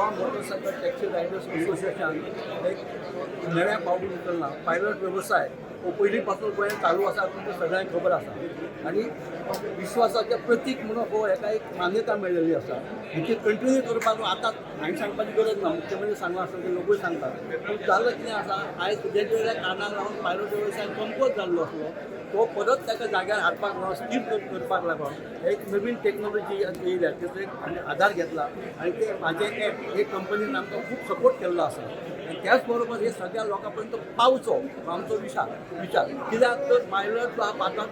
Goa motorcycle taxi riders association एक नव्या पावल उचलला. पायलट वेवसाय हो पयलीं पासून गोंयांत चालू आसा, तुमकां सगळ्यांक खबर आसा आनी विश्वासाचें प्रतीक म्हणून हो हेका एक मान्यता मेळिल्ली आसा. ही कंटिन्यू करपाक आतां हांवें सांगपाची गरज ना, मुख्यमंत्री सांगलां आसता, ते लोकूय सांगतात. पूण जालें कितें आसा, आयज वेगवेगळ्या कारणाक लागून पायलट वेवसाय कमकुवत जाल्लो आसलो, तो परत ताका जाग्यार हाडपाक लागून, स्थिर करपाक लागून एक नवीन टेक्नॉलॉजी येयल्या, तेचो एक आमी आदार घेतला आनी ते म्हाजें एप हे कंपनीन आमकां खूब सपोर्ट केल्लो आसा. आनी त्याच बरोबर हे सगळ्या लोकां पर्यंत पावचो हो आमचो विचार. कित्याक तर पायलट जो आहा, आतां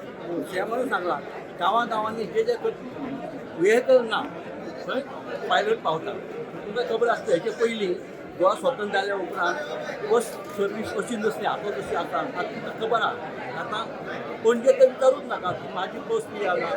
सीएमान सांगलां, गांवां गांवांनी जे जे वेहिकल ना थंय पायलट पावता. तुमकां खबर आसता, हेचे पयलीं गोवा स्वतंत्र जाल्या उपरांत बस सर्वीस अशी नसली आतां जशी आसा. आतां तुमकां खबर आहा, आतां पणजे तर विचारूच नाका. माझी बस ती आला,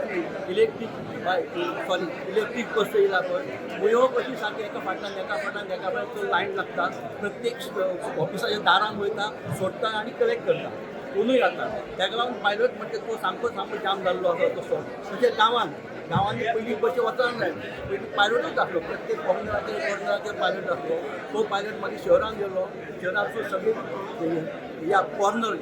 इलेक्ट्रीक बायक, सॉरी, इलेक्ट्रीक बस येयला पळय, मुयो कशी सारकी एका फाटल्यान एका फाटल्यान एका फाटल्यान लायन लागता. प्रत्येक ऑफिसाच्या दारान वयता, सोडटा आनी कलेक्ट करता, कोणूय जाता. ताका लागून पायलट म्हणजे तो सामको सामको जाम जाल्लो आसा तसो. तशें गांवांत गांवांनी पयलीं बशी वचना जाय, पयलीं पायलटूच आसलो. प्रत्येक कॉर्नराचेर कॉर्नराचेर पायलट आसलो. तो पायलट मागीर शहरान गेलो. शहरांतसून सगळी ह्या कॉर्नर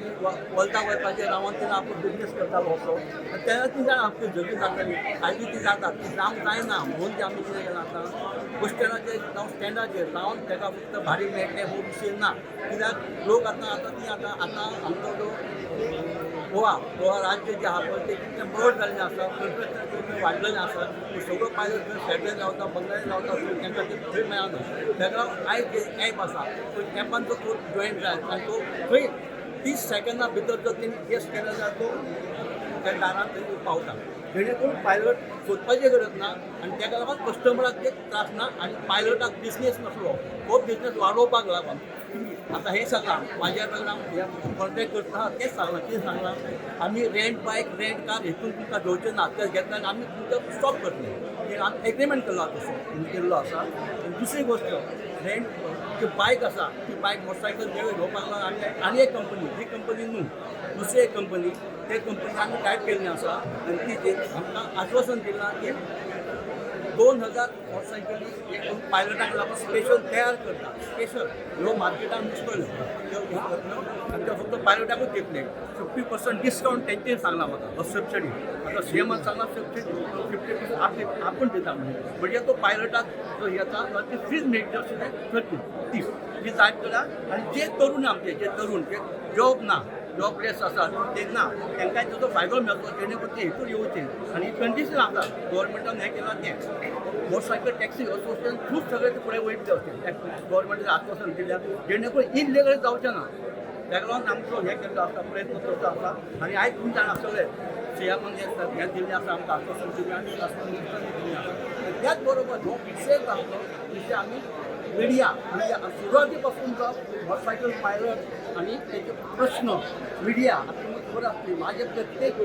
वलता वचपाचेर रावन तेन्ना आपूण बिजनेस करतालो असो. आनी तेन्ना ती जाणा आमची झगडी जाताली, आयजूय ती जाता. ती जावंक जायना म्हणून ती आमी कितें केलां, आतां बस स्टँडाचेर जावं स्टँडाचेर रावन ताका फक्त भाडें मेळटलें हो विशय ना. कित्याक लोक आतां आतां ती आतां आतां आमचो जो गोवा गोवा राज्य जें आहा पळय, तें कितलें ब्रॉड जाल्लें आसा, इन्फ्रास्ट्रक्चर वाडलेलें आसा. पूण सगळो पायलट थंय फ्लॅटान रावता, बंगल्यान रावता, तांकां तें थंय मेळना. ताका लागून आयज जे एप आसा, तो एपान जो तो जॉयन जायत आनी तो थंय 30 सेकंदा भितर जर तेणी केस केलो जाल्यार तो त्या दारांत थंय पावता, जेणे करून पायलट सोदपाची गरज ना आनी ताका लागून कस्टमराक ते त्रास ना. आनी पायलटाक बिजनेस नासलो, हो बिजनेस वाडोवपाक लागून आतां हें सांगलां. म्हाज्या कडेन कॉन्टेक्ट करता तेंच सांगलां. कितें सांगलां, आमी रेंट बायक, रेंट कार हेतून तुमकां घेवचें ना. ते घेतले आनी आमी तुमकां स्टॉप करतले, हें आमी एग्रीमेंट केल्लो आसा, तसो केल्लो आसा. आनी दुसरी गोश्ट, रेंट जी बायक आसा, ती बायक मोटरसायकल जे घेवपाक लागून आमी आनी एक कंपनी, ही कंपनी न्हू, दुसरी एक कंपनी, ते कंपनी आमी टायअप केल्ली आसा आनी ती जी आमकां आश्वासन दिलां की 2000 मोटरसायकली एक पायलटांक लागून स्पेशल तयार करता. स्पेशल ह्यो मार्केटान नुसतल्यो त्यो ह्यो करतल्यो आनी त्यो फक्त पायलटाकूच दितले. 50% डिस्कावंट तेंचें सांगलां म्हाका, सबसिडी. आतां सीएमान सांगलां, सबसिडी 50% आपली आपूण दिता म्हणून. म्हणजे तो पायलटाक जो येता जाल्यार ती फ्रीज मेळटली अशें ते 30 30 ही जायत जाल्यार. आनी जे तरुण आमचे, जे तरुण जे जॉब ना, जॉबलेस आसा ते ना, तांकांय ताचो फायदो मेळटलो, जेणे करून ते हितूर येवचे. आनी कंडिशन आसा, गव्हर्मेंटान हें केलां तें मोटरसायकल टॅक्सी असोसिएशन खूब सगळे ते फुडें वयतले अशें गव्हर्मेंटान आश्वासन दिल्या, जेणे करून इल्लिगल जावचें ना. ताका लागून आमचो हें केल्लो आसा, प्रयत्न करचो आसा. आनी आयज तुमी जाणा सगळे, सीएमान हें दिल्लें आसा, आमकां आश्वासन दिलें आनी आश्वासन दिल्लें आसा. आनी त्याच बरोबर हो विशय आसलो, विशय आमी मिडिया म्हणजे सुरवाती पासून जो मोटरसायकल पायलट आनी तेचे प्रश्न मिडिया, आतां तुमकां खबर आसतली, म्हाजे प्रत्येक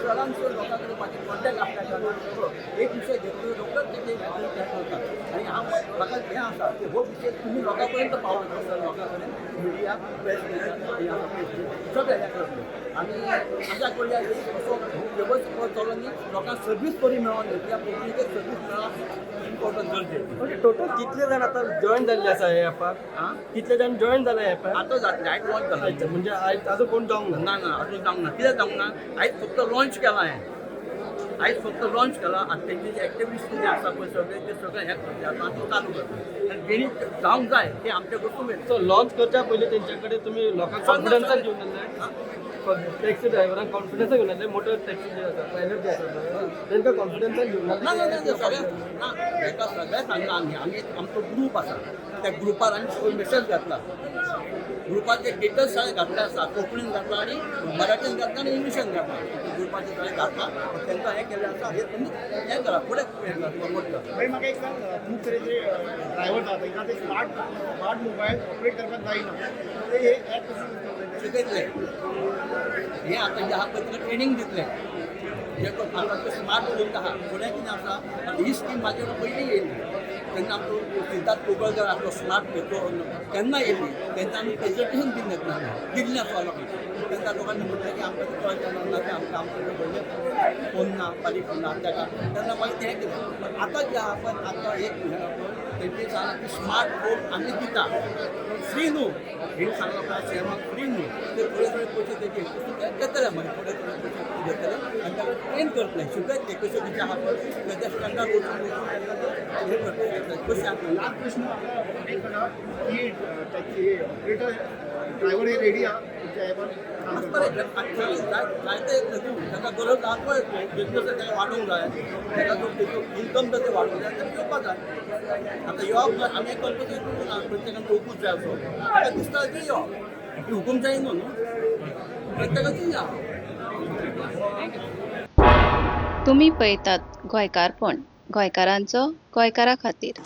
चडांत चड लोकां कडेन म्हाजे कॉन्टेक्ट आसल्या कारणान एक विशय घेतलो, रोखडोच तेजे हें करतात. आनी हांव म्हाका हें आसा की हो विशय तुमी लोकां पर्यंत पावोवचो, लोकां कडेन, मिडिया, प्रेस, सगळे हें करतले. आनी आशा करुया की असो वेवस्थीत चलो न्ही, लोकांक सर्वीस बरी मेळोन घेतल्या, पब्लिकेक सर्वीस मेळप इम्पॉर्टंट, गरजेचें. ओके, टोटल कितले जाण आतां जॉईन जाल्ले आसा हे ॲपाक? आं? कितले जाण जॉईन जाले ॲपाक? आतां जातलें, आयज लॉन्च जाला. अच्छा, म्हणजे आयज अजून कोण जावंक ना? ना ना, अजून जावंक ना. कित्याक जावंक ना? आयज फक्त लॉन्च केलां हें, आयज फक्त लॉन्च केलां. आतां तेंचे जे एक्टिविटीज कितें आसा पळय सगळे, ते सगळे हें करतले, आतां आमी चालू करतले आनी बेगीन जावंक जाय ते आमच्या कडसून मेरेन. सो लॉन्च करच्या पयलीं तेंच्या कडेन तुमी लोकांक कॉन्फिडन्सान घेवन येयल्ले, टॅक्सी ड्रायव्हरांक कॉन्फिडन्सान घेवन येयल्ले, मोटर टॅक्सी जे आसा, पायलट जे आसा, तेंकां कॉन्फिडन्सान घेवन ना ना. येयल्ले? ना, सगळ्या ना, हेका सगळ्या सांगला आमी. आमी आमचो ग्रूप आसा, त्या ग्रुपार आमी मेसेज घातला. ग्रुपार ते डिटेल्स सगळे घातले आसा, कोंकणीन घातला आनी मराठीन घातला आनी इंग्लिशीन घातला. ग्रुपाचे सगळे घातला, तांकां हें केल्लें आसा. हे तुमी हें करा, फुडें हें करा, प्रमोट करा. मागीर म्हाका एक सांग, खूब तरेचे ड्रायव्हर जाता, तांकां ते स्मार्ट स्मार्ट मोबायल ऑपरेट करपाक जायना, ते हे ॲप कशें यूज करतले? शिकयतले. हे आतां जे आहा पळय, ताका ट्रेनींग दितले. जे कोण आतां स्मार्ट फोन आहा, फुडें कितें आसा, आतां ही स्कीम म्हाजे कडेन पयलीं येयल्ली. तेन्ना आमचो सिद्धार्थ कोगळकर आपलो स्मार्ट पेट्रोल केन्ना येयली तेन्ना आमी प्रेजेंटेशन दिल्लें ना दिल्लें आसा लोकांक. तेन्ना लोकांनी म्हटलें की आमकां तें कळचें ना, तें आमकां आमचें व्हडलें फोन ना, बारीक फोन ना ताका. तेन्ना मागीर तें केलें. पण आतां जें आहा पळय, आतां एक हें आहा पळय, तेंची सांगलां की स्मार्ट फोन आमी दिता पूण फ्री न्हू. हें सांगलां पळय सीएमाक, फ्री न्हू. ते थोडे थोडे पयशे तेजे ते घेतले, मागीर थोडे थोडे पयशे घेतले आनी ताका ट्रेन करतले, शिकयतले कशें कितें आहा पळय तेज्या स्टँडार वचून वचून तांकां ते हें करतले कशें आहा. लास्ट प्रश्न आपला एक करणार की टॅक्सी ऑपरेटर ड्रायव्हर हे रेडी आहा तुमच्या ॲपार काम आसतलें. करपाक? जायते येतले न्हू, ताका गरज आहा पळय, बिजनस ताका वाडोवंक जाय, ताका जो तेजो इन्कम जाय ते वाडोवंक जाय, ताका येवपाक जाय. आतां येवप आमी कंपल्सरी करूंक ना प्रत्येकान येवकूच जाय असो ताका दिसता की यो, ही हुकूम जाय न्हू, प्रत्येकाची या. तुमी पळयतात गोंयकारपण, गोंयकारांचो गोंयकारा खातीर.